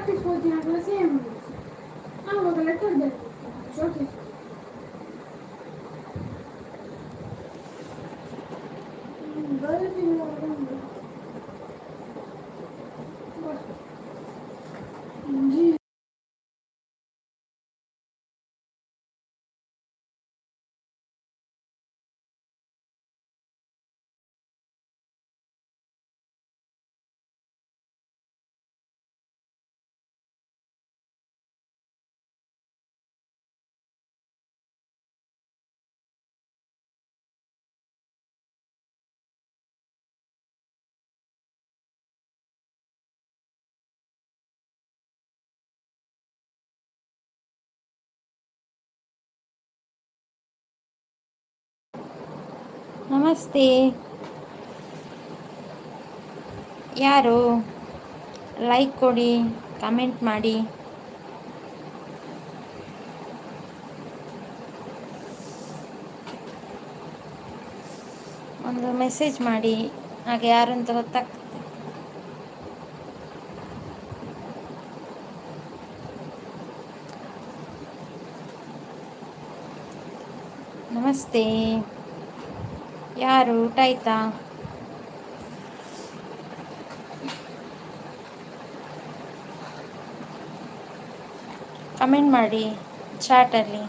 Practice ಹೋಗ್ತೀನಿ, same ಆವಾಗ letter showcase. ಬರೀತೀನಿ. ನಮಸ್ತೆ, ಯಾರು? ಲೈಕ್ ಕೊಡಿ, ಕಮೆಂಟ್ ಮಾಡಿ. ಒಂದು ಮೆಸೇಜ್ ಮಾಡಿ, ಹಾಗೆ ಯಾರು ಅಂತ ಗೊತ್ತಾಗ್ತದೆ. ನಮಸ್ತೆ, ಯಾರು? ಊಟ ಆಯ್ತಾ? ಕಮೆಂಟ್ ಮಾಡಿ ಚಾಟಲ್ಲಿ.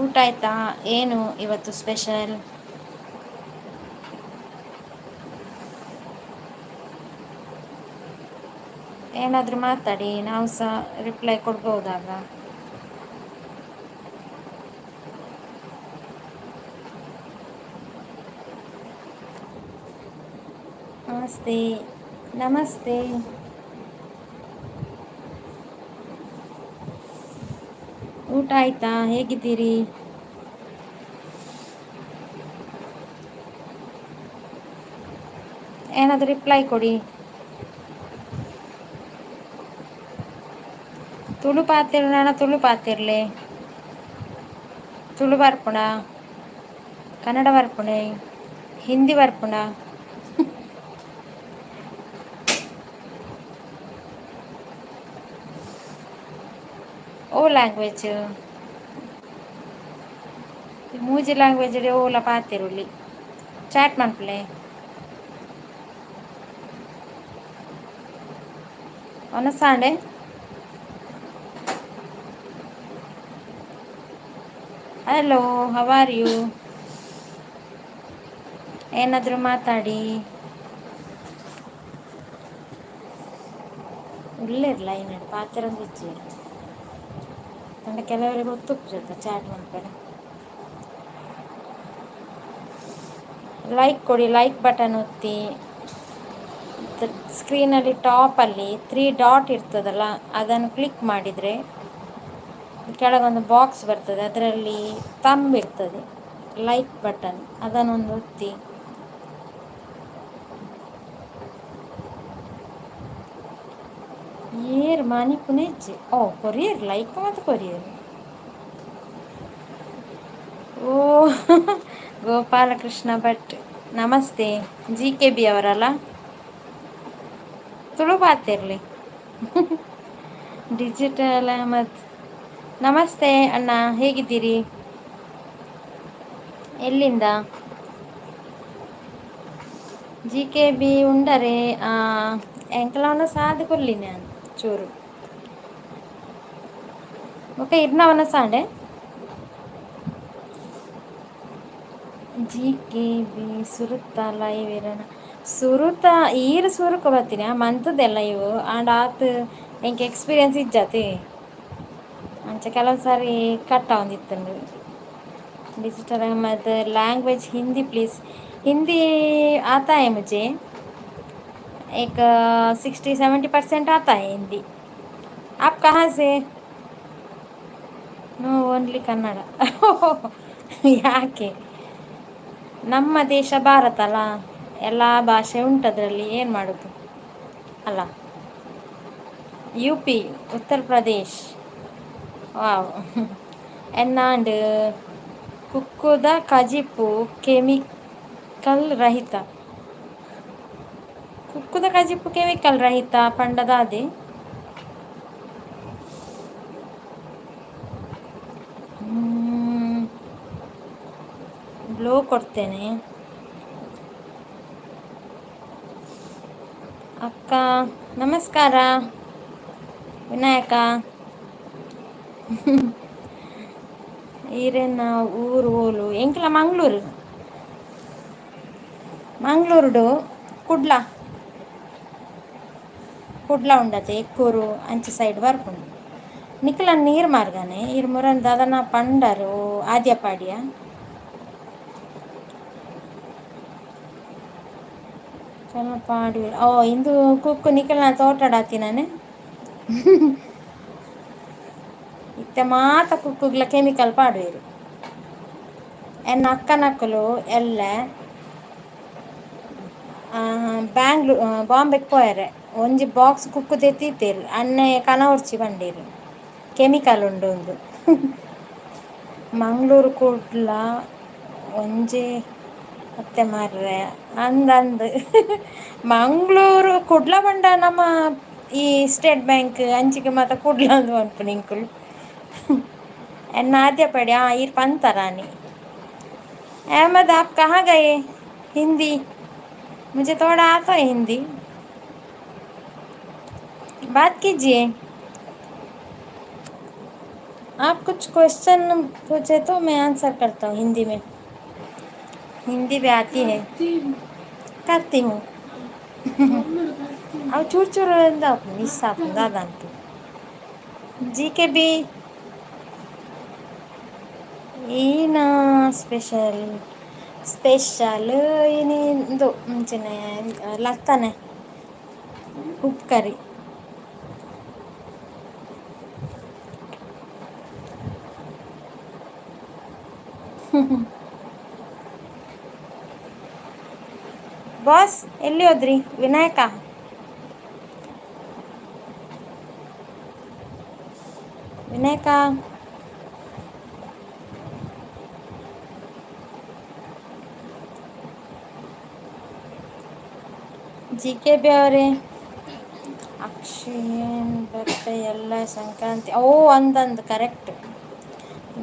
ಊಟ ಆಯ್ತಾ? ಏನು ಇವತ್ತು ಸ್ಪೆಷಲ್? ಏನಾದರೂ ಮಾತಾಡಿ, ನಾವು ಸಹ ರಿಪ್ಲೈ ಕೊಡ್ಬೋದಾಗ. ನಮಸ್ತೆ, ನಮಸ್ತೆ. ಊಟ ಆಯ್ತಾ? ಹೇಗಿದ್ದೀರಿ? ಏನಾದರೂ ರಿಪ್ಲೈ ಕೊಡಿ. ತುಳು ಪಾತೆರ್ನ? ತುಳು ಪಾತಿರ್ಲೆ. ತುಳು ಬರ್ಪುಣ? ಕನ್ನಡ ಬರ್ಪುಣೆ? ಹಿಂದಿ ಬರ್ಪುಣ? ಓ ಲ್ಯಾಂಗ್ವೇಜ್? ಮೂಜಿ ಲ್ಯಾಂಗ್ವೇಜ್ ಓಲ ಪಾತೆರುಲಿ, ಚಾಟ್ ಮನ್ಪುಲೆ. ಒನಸಾಂಡೆ. Hello, how are you? ಏನಾದರೂ ಮಾತಾಡಿ. ಉಲ್ಲೆರ್ ಲೈನ್ ಪಾತೆರೊಂದಿಜ್ಜೆರ್ ಪಂಡ ಕೆಲವರಿಗೆ ಗೊತ್ತುಪ್ಪುಜತ್ತ ಚಾಟ್ ಮನ್ಪೆರೆ. ಲೈಕ್ ಕೊಡಿ, ಲೈಕ್ ಬಟನ್ ಒತ್ತಿ. ಸ್ಕ್ರೀನಲ್ಲಿ ಟಾಪಲ್ಲಿ ತ್ರೀ ಡಾಟ್ ಇರ್ತದಲ್ಲ, ಅದನ್ನು ಕ್ಲಿಕ್ ಮಾಡಿದರೆ ಕೆಳಗೊಂದು ಬಾಕ್ಸ್ ಬರ್ತದೆ. ಅದರಲ್ಲಿ ತಂಬ್ ಇರ್ತದೆ, ಲೈಕ್ ಬಟನ್, ಅದನ್ನೊಂದು ಒತ್ತಿ. ಏರ್ ಮನಿಪುನೆ ಇಜ್ಜಿ. ಓ, ಕೊರಿಯರ್ ಲೈಕ್ ಮತ್ತು ಕೊರಿಯರ್. ಓ, ಗೋಪಾಲಕೃಷ್ಣ ಭಟ್, ನಮಸ್ತೆ. ಜಿ ಕೆ ಬಿ ಅವರಲ್ಲ? ತುಳು ಪಾತಿರ್ಲಿ. ಡಿಜಿಟಲ್ ಅಹಮದ್, ನಮಸ್ತೆ ಅಣ್ಣ, ಹೇಗಿದ್ದೀರಿ? ಎಲ್ಲಿಂದ? ಜಿ ಕೆ ಬಿ ಉಂಡರೆ ಎಂಕಲವನ ಸಾದ್ ಕೊಲ್ಲಿ ನಾನು ಚೂರು. ಓಕೆ, ಇರ್ನವನ ಸಾಂಡೆ. ಜಿ ಕೆ ಬಿ ಸುರುತ್ತ ಲೈವ್ ಇರನ ಸುರುತ ಈರ್ ಸುರುಕ ಬತ್ತೀನಿ ಮಂತದೆಲ್ಲ ಇವು. ಆಂಡ್ ಆತ್ ಎಂಕ್ ಎಕ್ಸ್ಪೀರಿಯನ್ಸ್ ಇಜ್ಜಾತಿ, ಅಂಚ ಕೆಲವು ಸಾರಿ ಕಟ್ ಆವೊಂದಿತ್ತುಂಡು. Digital Ahmed, language Hindi please. Hindi आता है मुझे, एक 60-70% आता है हिंदी। आप कहाँ से? No, only Kannada. ಯಾಕೆ? ನಮ್ಮ ದೇಶ ಭಾರತ ಅಲ್ಲ, ಎಲ್ಲ ಭಾಷೆ ಉಂಟದರಲ್ಲಿ, ಏನು ಮಾಡೋದು ಅಲ್ಲ? U P, Uttar Pradesh. ವಾವ್. ಎನ್ನಾಂಡ್? ಕುಕ್ಕುದ ಕಜಿಪು ಕೆಮಿಕಲ್ ರಹಿತ. ಕುಕ್ಕುದ ಕಜಿಪು ಕೆಮಿಕಲ್ ರಹಿತ ಪಂಡ ದಾದೆ? ಬ್ಲೋ ಕೊಡ್ತೇನೆ. ಅಕ್ಕ ನಮಸ್ಕಾರ. ವಿನಾಯಕ, ಈರೆನ ಊರು ಓಲು? ಎಂಕಲ ಮಂಗಳೂರು. ಮಂಗಳೂರುಡು ಕುಡ್ಲ. ಕುಡ್ಲ ಉಂಡತೆ, ಎಕ್ಕೂರು ಅಂಚೆ ಸೈಡ್ ಬರ್ಪುಂಡು. ನಿಕಲ ನೀರ್ ಮಾರ್ಗನೆ ಈರ್ ಮುರನ್ ದಾದನ ಪಂಡರು ಆದ್ಯಪಾಡಿಯ. ಪಾಡಿ. ಓ ಇಂದು ಕುಕ್ಕು ನಿಕಲ್ನ ತೋಟಡಾತಿನಾನೆ. ಇತ್ತೆ ಮಾತ ಕುಕ್ಕುಗ್ಲ ಕೆಮಿಕಲ್ ಪಾಡುವೆರು. ಎನ್ನ ಅಕ್ಕನಕುಲು ಎಲ್ಲ ಬ್ಯಾಂಗ್ಳೂರ್ ಬಾಂಬೆಗೆ ಪೋಯರೆ, ಒಂಜಿ ಬಾಕ್ಸ್ ಕುಕ್ಕು ತೆತ್ತೀತೆರ್. ಅಣ್ಣೆ ಕನವೊಡ್ಚಿ ಪಂಡೇರು, ಕೆಮಿಕಲ್ ಉಂಡು ಉಂದು. ಮಂಗಳೂರು ಕುಡ್ಲ ಒಂಜಿ ಅತ್ತೆ ಮಾರ್ರೆ. ಅಂದ್ ಅಂದ್, ಮಂಗಳೂರು ಕುಡ್ಲ ಪಂಡ ನಮ್ಮ ಈ ಸ್ಟೇಟ್ ಬ್ಯಾಂಕ್ ಅಂಚಿಗೆ ಮಾತ ಕುಡ್ಲ ಅಂದ್ ಪನ್ಪುನಿ ಎಂಕುಲು. ಎನ್ನ ಆದ್ಯಪಾಡಿ. ಆ ಈರ್ ಪಂತರಾನಿ. अहमद, आप कहाँ गए? हिंदी मुझे थोड़ा आता है, हिंदी बात कीजिए। आप कुछ क्वेश्चन पूछे तो मैं आंसर करता हूँ हिंदी में। हिंदी भी आती है। करती हूँ। ಅವು ಚೂರು ಚೂರು ಮಿಸ್ ಆಪುಂಡು ದಾದಂತು. ಜಿ ಕೆ ಬಿ, ಈನ ಸ್ಪೆಷಲ್ ಸ್ಪೆಷಲ್ ಇನಿ ಇಂದು ಅಂಚನೆ ಲತ್ತನೆ ಉಪ್ಪು ಕರಿ. ಬಾಸ್, ಎಲ್ಲಿ ಹೋದ್ರಿ? Vinayaka, Vinayaka. G K B ಅವರೇ, ಅಕ್ಷಯನ್ ಬಟ್ಟೆ ಎಲ್ಲ ಸಂಕ್ರಾಂತಿ. ಓ ಅಂದಂದು ಕರೆಕ್ಟ್.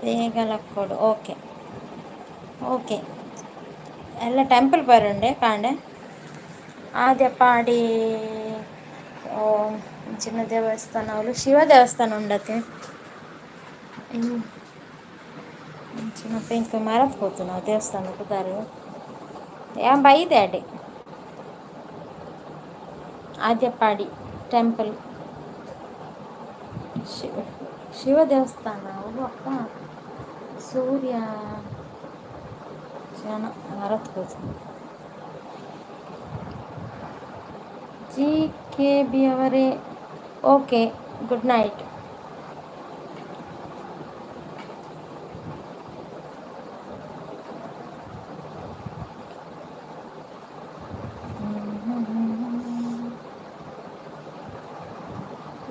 ಬೇಗ ಲಕ್ಕೊಡು. Okay okay. ಎಲ್ಲ ಟೆಂಪಲ್ ಪೋಯರುಂಡೆ ಕಾಂಡೆ ಆದ್ಯಪಾಡಿ. ಓ ಚಿನ್ನ ದೇವಸ್ಥಾನ, ಅವ್ಲು ಶಿವ ದೇವಸ್ಥಾನ ಉಂಡತೆ. ಇಂಚಿನ ಪೆಂಕ್ ಮರತ್ ಪೋತು ನಾವು ದೇವಸ್ಥಾನ ಪುದಾರು. ಯಾನ್ ಬೈದೆ ಅಡೆ. ಆದ್ಯಪಾಡಿ ಟೆಂಪಲ್, ಶಿವ ಶಿವ ದೇವಸ್ಥಾನ. ಓ ಅಪ್ಪ ಸೂರ್ಯ ಜನ ಮರತ್ ಪೋತು. ಜಿ ಕೆ ಬಿ ಅವರೇ, ಓಕೆ, ಗುಡ್ ನೈಟ್.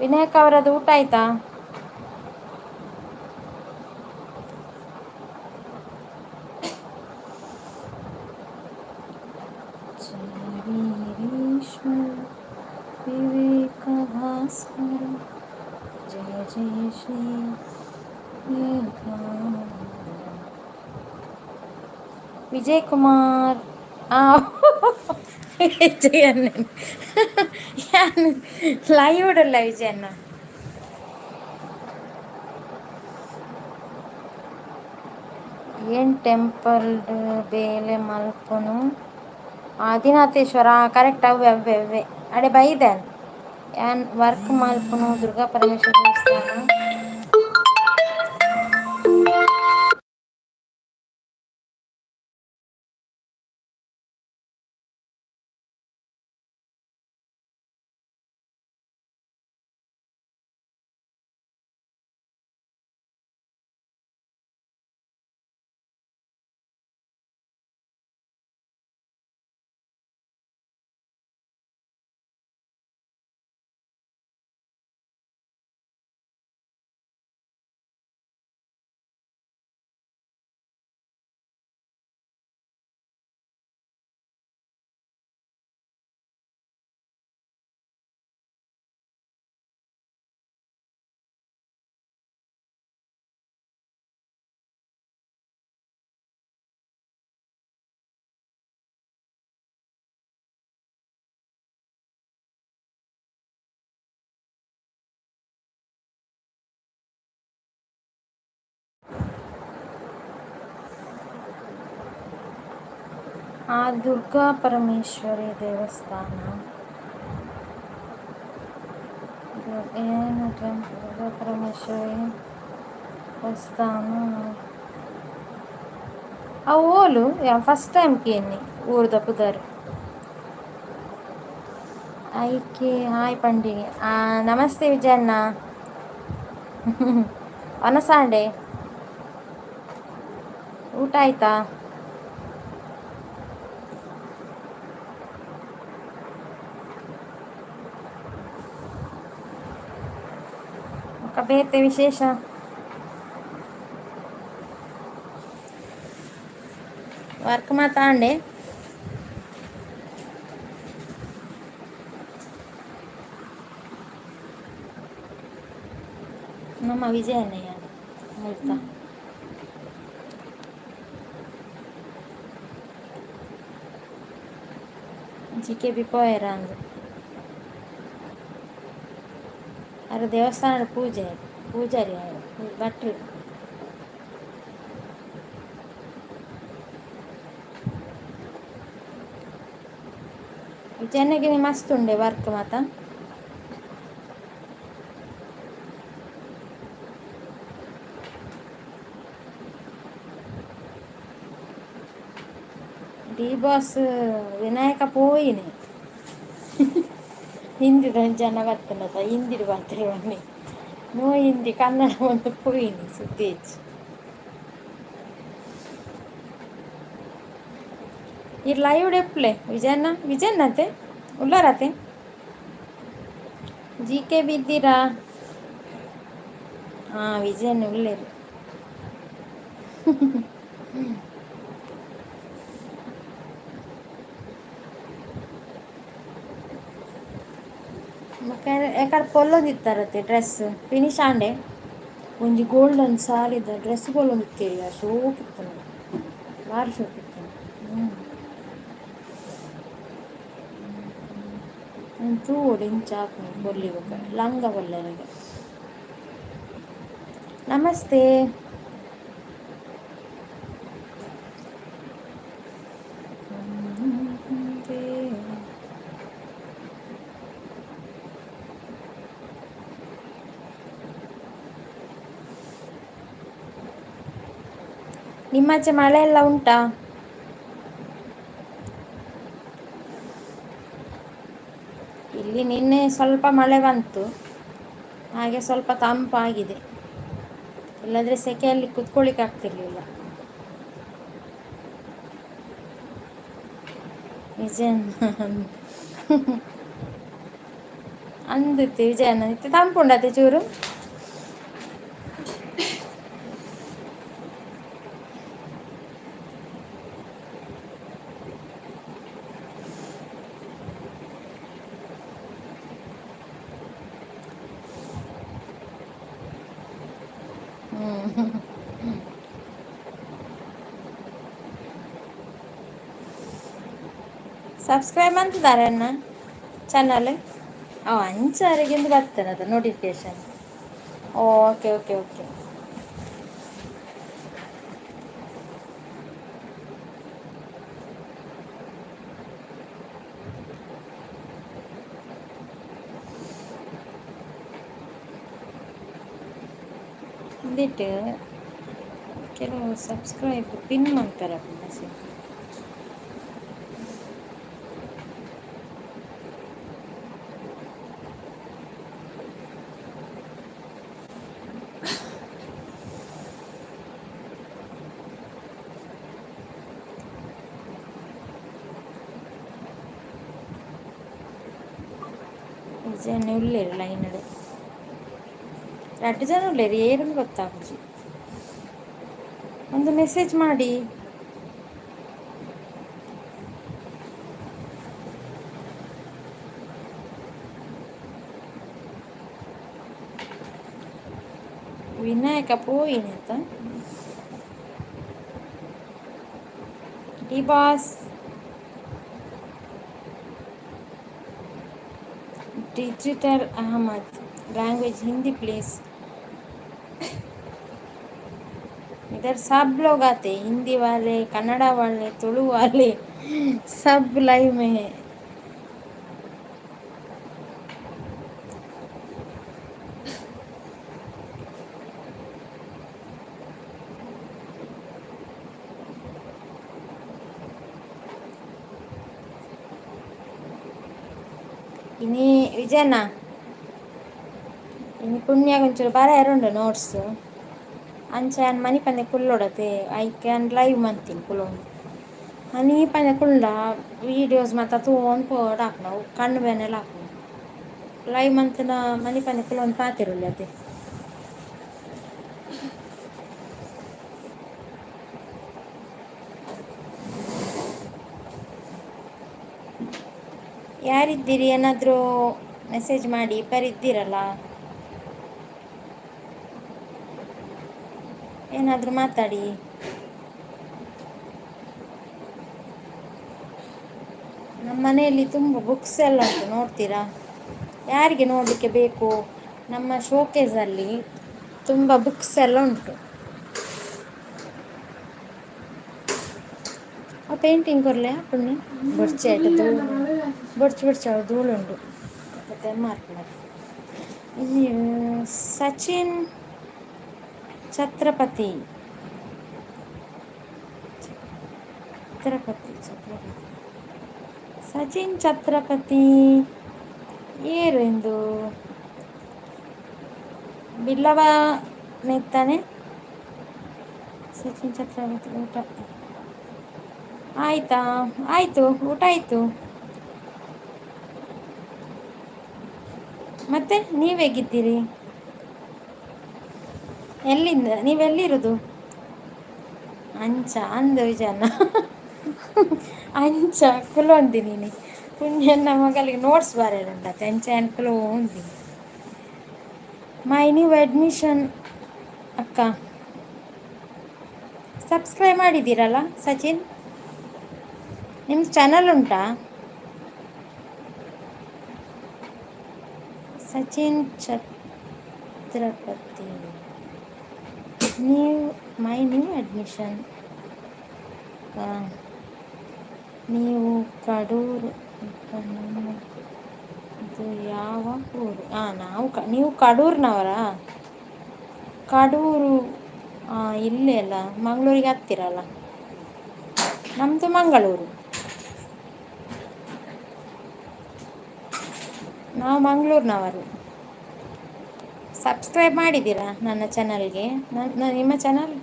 ವಿನಾಯಕ್ ಅವರದ್ದು ಊಟ ಆಯ್ತಾ? ಜಯ ವೀರೇಶ್ವರ ವಿವೇಕ ಭಾಸ್ಕರ ಜಯ ಜಯ ಶ್ರೀ ವಿವೇಕಾನಂದ. ವಿಜಯ್ ಕುಮಾರ್, ಆ ವಿಜಯ್ ಯಾನ್ ಲೈವ್ ಉಲ್ಲ ವಿಜಯಣ್ಣ. ಏನ್ ಟೆಂಪಲ್ ಬೇಲೆ ಮಲ್ಪುನು? ಆದಿನಾಥೇಶ್ವರ, ಕರೆಕ್ಟ್. ಅವ್ವೆ ಅವ್ವೆ ಅವ್ವೆ ಅಡೆ ಬೈದೆ. ಯಾನ್ ವರ್ಕ್ ಮಲ್ಪುನು ದುರ್ಗಾ ಪರಮೇಶ್ವರ ದೇವಸ್ಥಾನ. ಆ ದುರ್ಗಾ ಪರಮೇಶ್ವರಿ ದೇವಸ್ಥಾನ ಏನು? ದುರ್ಗಾ ಪರಮೇಶ್ವರಿ ದೇವಸ್ಥಾನ ಅವು ಓಲು? ಫಸ್ಟ್ ಟೈಮ್ ಕೇನಿ ಊರ್ದ ಪುದರ್. ಐಕೆ ಹಾಯ್ ಪಂಡಿಗೆ. ನಮಸ್ತೆ ವಿಜಯಣ್ಣ. ವನಸಾಂಡೆ, ಊಟ ಆಯ್ತಾ? ಬೇತೆ ವಿಶೇಷ? ವರ್ಕ್ ಮಾತಾಂಡೆ. ನಮ್ಮ ವಿಜಯಣ್ಣಯ್ಯ ಹೇಳ್ತಾ. ಜಿ ಕೆ ಬಿ ಪೋಯರ ಅಂದು. ಅರೆ, ದೇವಸ್ಥಾನದ ಪೂಜೆ ಪೂಜಾರಿ ಭಟ್ರು. ವಿಜಯಣ್ಣಗೆ ಮಸ್ತ್ ಉಂಡೆ ವರ್ಕ್ ಮಾತ. ಡಿ ಬಾಸ್ ವಿನಾಯಕ ಪೋಯಿನಿ. ಹಿಂದಿದ ಜನ ಬರ್ತನದ, ಹಿಂದಿಡು ಬರ್ತದೆ. ನೋ ಹಿಂದಿ, ಕನ್ನಡ ಒಂದು ಪೋಯಿನಿ ಸುದ್ದಿ ಹೆಚ್ಚು. ಈ ಲೈವ್ ಎಪ್ಲೆ ವಿಜಯಣ್ಣ? ವಿಜಯಣ್ಣತೆ ಉಳ್ಳಾರತೆ? ಜಿ ಕೆ ಬಿದ್ದೀರಾ? ಹಾಂ, ವಿಜಯಣ್ಣ ಉಳ್ಳೇರು. ಎಕಡೆ ಪೊಲ್ಲೊಂದಿತ್ತಾರತ್ತೆ ಡ್ರೆಸ್ ಫಿನಿಶ್ ಆಂಡೆ. ಒಂಜಿ ಗೋಲ್ಡನ್ ಸಾರಿದ ಡ್ರೆಸ್ ಪೊಲ್ಲೊಂದಿತ್ತೇರಿ, ಶೋಕಿತ್ತು, ಭಾರಿ ಶೋಕಿತ್ತು. ಹ್ಞೂ, ತೂವೊಡು ಇಂಚ ಆಪುಂಡು ಬೊಲ್ಲಿ ಬೊಕ ಲಂಗ ಬೊಲ್ಲರಿಗೆ. ನಮಸ್ತೆ. ನಿಮ್ಮಾಚೆ ಮಳೆ ಎಲ್ಲ ಉಂಟಾ? ಇಲ್ಲಿ ನಿನ್ನೆ ಸ್ವಲ್ಪ ಮಳೆ ಬಂತು, ಹಾಗೆ ಸ್ವಲ್ಪ ತಂಪಾಗಿದೆ. ಇಲ್ಲಾಂದರೆ ಸೆಕೆಯಲ್ಲಿ ಕುತ್ಕೊಳ್ಳಿಕ್ಕೆ ಆಗ್ತಿರ್ಲಿಲ್ಲ. ವಿಜಯಣ್ಣ ಅಂದಿತ್ತು. ವಿಜಯಣ್ಣ, ಇತ್ತೆ ತಂಪುಂಡತೆ ಚೂರು? ಸಬ್ಸ್ಕ್ರೈಬ್ ಅಂತಿದ್ದಾರೆ ಅಣ್ಣ ಚಾನಲ್. ಓ, ಅಂಚಾರಿಗೆ ಬರ್ತದೆ ಅದು ನೋಟಿಫಿಕೇಶನ್. Okay okay okay. ಅಂದಿಟ್ಟು ಕೆಲವು ಸಬ್ಸ್ಕ್ರೈಬ್ ಪಿನ್ ಮಾಡ್ತಾರೆ ಮೆಸೇಜ್. ವಿಜಯಣ್ಣ ಉಲ್ಲೇರು ಲೈನ್. ರಡ್ಡು ಜನ ಉಲ್ಲೇರು, ಏರಂದು ಗೊತ್ತಾಗುಜಿ. ಒಂದು ಮೆಸೇಜ್ ಮಾಡಿ. Vinayaka ಪೋಯಿನತ. D boss, digital Ahmed, language Hindi please. इधर सब लोग आते, हिंदी वाले, कन्नड़ा वाले, तुलु वाले. सब लाइव में है। ಇನಿ ವಿಜಯಣ್ಣ, ಇನಿ ಪುಣ್ಯ ಒಂಚೂರು ಬರೆಯರುಂಡು ನೋಟ್ಸ್. ಅಂಚ ಯಾನ್ ಮನಿಪಂದೆ ಕುಲ್ಲೊಡತೆ, ಐಕ್ ಯಾನ್ ಲೈವ್ ಮಂತಿನಿ ಕುಲೊಂದು. ಮನಿಪಂದೆ ಕುಲ್ಂಡ ವೀಡಿಯೋಸ್ ಮಾತ ತೂವೊಂದು ಪೋಡಾಪುಂಡು ಅವು ಕಣ್ಣು ಬೇನೆಲ ಆಪುಂಡು. ಲೈವ್ ಮಂತ್ಂಡ ಮನಿಪಂದೆ ಕುಲೊಂದು ಪಾತೆರೊಲಿ ಅತೆ. ಯಾರಿದ್ದೀರಿ? ಏನಾದರೂ ಮೆಸೇಜ್ ಮಾಡಿ. ಇಬ್ಬರಿದ್ದೀರಲ್ಲ, ಏನಾದರೂ ಮಾತಾಡಿ. ನಮ್ಮ ಮನೆಯಲ್ಲಿ ತುಂಬ ಬುಕ್ಸ್ ಎಲ್ಲ ಉಂಟು, ನೋಡ್ತೀರಾ? ಯಾರಿಗೆ ನೋಡಲಿಕ್ಕೆ ಬೇಕು? ನಮ್ಮ ಶೋಕೇಸಲ್ಲಿ ತುಂಬ ಬುಕ್ಸ್ ಎಲ್ಲ ಉಂಟು. ಆ ಪೇಂಟಿಂಗ್ ಕೊರ್ಲೆ ಪುಣ್ಯ ಬೊಡ್ಚಿ ಆಯ್ತು. ಬೊಡ್ಚಿ ಬೊಡ್ಚಿ ಅವು ಧೂಳುಂಡು ಮತ್ತೆ ಮಾರ್ಪುಂಡು. ಸಚಿನ್ ಛತ್ರಪತಿ, ಛತ್ರಪತಿ, ಛತ್ರಪತಿ, ಸಚಿನ್ ಛತ್ರಪತಿ ಏರು ಎಂದು ಬಿಲ್ಲವ ನೆತ್ತಾನೆ ಸಚಿನ್ ಛತ್ರಪತಿ. ಊಟ ಆಯ್ತಾ? ಆಯಿತು, ಊಟ ಆಯಿತು. ಮತ್ತೆ ನೀವು ಹೇಗಿದ್ದೀರಿ? ಎಲ್ಲಿಂದ ನೀವೆಲ್ಲಿರೋದು? ಅಂಚ ಅಂದು ವಿಜಯಣ್ಣ, ಅಂಚ ಕುಲೊಂದಿನಿ. ಪುಣ್ಯನ ಮಗಳಿಗೆ ನೋಟ್ಸ್ ಬರೆಯಲುಂಡತೆ, ಅಂಚ ಯಾನ್ ಕುಲೊಂದಿನಿ. My new admission ಅಕ್ಕ, ಸಬ್ಸ್ಕ್ರೈಬ್ ಮಾಡಿದ್ದೀರಲ್ಲ ಸಚಿನ್? ನಿಮ್ಮ ಚಾನಲ್ ಉಂಟಾ? ಸಚಿನ್ ಛತ್ರಪತಿ, ನೀವು my new admission. ನೀವು ಕಡೂರು ಇದು ಯಾವ ಊರು? ಹಾಂ, ನಾವು ಕ ನೀವು ಕಡೂರಿನವರಾ? ಕಡೂರು ಇಲ್ಲೇ ಅಲ್ಲ, ಮಂಗಳೂರಿಗೆ ಹತ್ತಿರಲ್ಲ. ನಮ್ಮದು ಮಂಗಳೂರು. ನಾವು ಮಂಗಳೂರಿನವರು. ಸಬ್ಸ್ಕ್ರೈಬ್ ಮಾಡಿದ್ದೀರಾ ನನ್ನ ಚಾನಲ್ಗೆ? ನನ್ನ ನಿಮ್ಮ ಚಾನಲ್,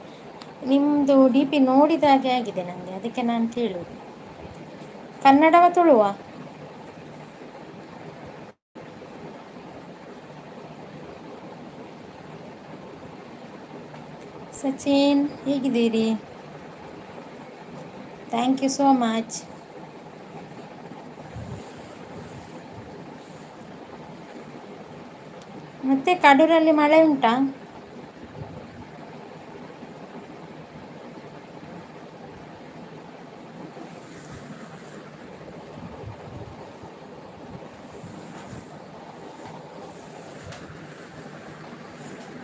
ನಿಮ್ಮದು ಡಿಪಿ ನೋಡಿದ ಹಾಗೆ ಆಗಿದೆ ನನಗೆ, ಅದಕ್ಕೆ ನಾನು ಕೇಳುವುದು. ಕನ್ನಡವ ತುಳುವ? ಸಚಿನ್, ಹೇಗಿದ್ದೀರಿ? Thank you so much. ಮತ್ತೆ ಕಡೂರಲ್ಲಿ ಮಳೆ ಉಂಟಾ?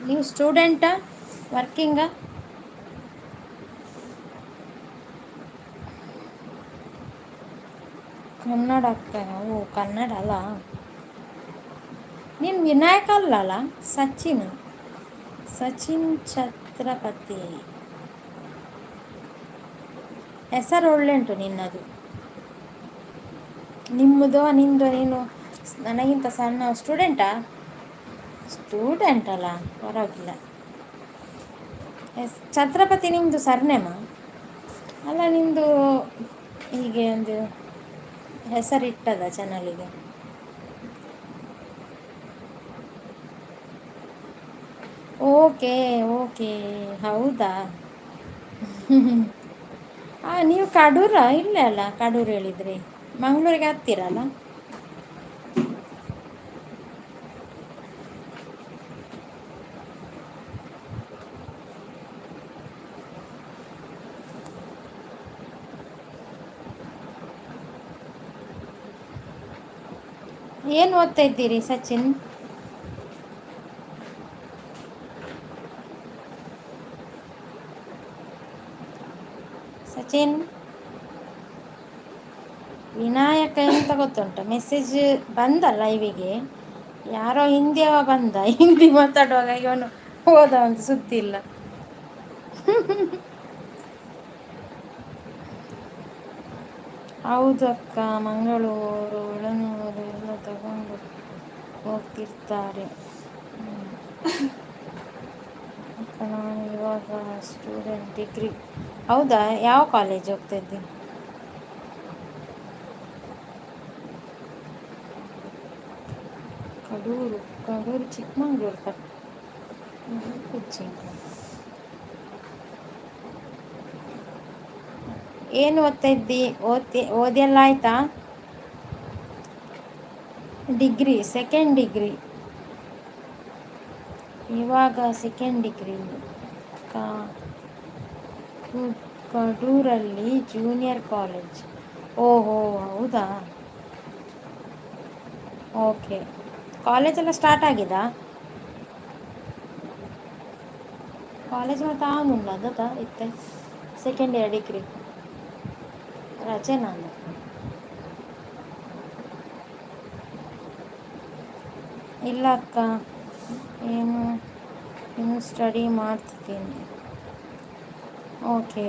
ನೀವು ಸ್ಟೂಡೆಂಟಾ, ವರ್ಕಿಂಗಾ? ಕನ್ನಡ? ಓ, ಕನ್ನಡ ಅಲ್ಲ. ನೀನು ವಿನಾಯಕ ಅಲ್ಲಲ್ಲ, ಸಚಿನ್, ಸಚಿನ್ ಛತ್ರಪತಿ. ಹೆಸರು ಒಳ್ಳೆ ಉಂಟು ನಿನ್ನದು. ನಿಮ್ಮದು, ನಿಂದು. ನೀನು ನನಗಿಂತ ಸಣ್ಣ ಸ್ಟೂಡೆಂಟಾ? ಸ್ಟೂಡೆಂಟ್ ಅಲ್ಲ, ಪರವಾಗಿಲ್ಲ. ಎಸ್, ಛತ್ರಪತಿ ನಿಮ್ಮದು ಸರ್ನೇಮ ಅಲ್ಲ, ನಿಮ್ಮದು ಹೀಗೆ ಒಂದು ಹೆಸರಿಟ್ಟದ ಚಾನಲಿಗೆ? ಓಕೆ ಓಕೆ, ಹೌದಾ? ಹಾಂ, ನೀವು ಕಡೂರ? ಇಲ್ಲೇ ಅಲ್ಲ ಕಡೂರು ಹೇಳಿದ್ರಿ, ಮಂಗಳೂರಿಗೆ ಹತ್ತಿರಲ್ಲ. ಏನು ಓದ್ತಾ ಇದ್ದೀರಿ ಸಚಿನ್? ಸಚಿನ್, ವಿನಾಯಕ ಎಂತ ಗೊತ್ತುಂಟ, ಮೆಸೇಜ್ ಬಂದ ಲೈವಿಗೆ, ಯಾರೋ ಹಿಂದಿಯವ ಬಂದ, ಹಿಂದಿ ಮಾತಾಡುವಾಗ ಇವನು ಹೋದ, ಒಂದು ಸುದ್ದಿ ಇಲ್ಲ. ಹೌದು ಅಕ್ಕ, ಮಂಗಳೂರು ಎಳನೀರು ಎಲ್ಲ ತಗೊಂಡು ಹೋಗ್ತಿರ್ತಾರೆ. ಅಕ್ಕ, ನಾನು ಇವಾಗ ಸ್ಟೂಡೆಂಟ್ ಡಿಗ್ರಿ. ಹೌದಾ? ಯಾವ ಕಾಲೇಜ್ ಹೋಗ್ತಾ ಇದ್ದೀನಿ? ಕಡೂರು, ಕಡೂರು ಚಿಕ್ಕಮಂಗ್ಳೂರು. ಏನು ಓದ್ತಾ ಇದ್ದಿ? ಓದ್ತಿ, ಓದಿ ಎಲ್ಲ ಆಯ್ತಾ? ಡಿಗ್ರಿ, ಸೆಕೆಂಡ್ ಡಿಗ್ರಿ, ಇವಾಗ ಸೆಕೆಂಡ್ ಡಿಗ್ರಿ. ಕಡೂರಲ್ಲಿ ಜೂನಿಯರ್ ಕಾಲೇಜ್. ಓಹೋ, ಹೌದಾ? ಓಕೆ. ಕಾಲೇಜೆಲ್ಲ ಸ್ಟಾರ್ಟ್ ಆಗಿದಾ? ಕಾಲೇಜ್ ಮತ್ತೆ ಆಗುಂಡ ಅದಾ ಇತ್ತೆ ಸೆಕೆಂಡ್ ಇಯರ್ ಡಿಗ್ರಿ ರಜೆ ನಾನು. ಇಲ್ಲ ಅಕ್ಕ, ಏನು ಇನ್ನು ಸ್ಟಡಿ ಮಾಡ್ತಿದ್ದೀನಿ. ಓಕೆ,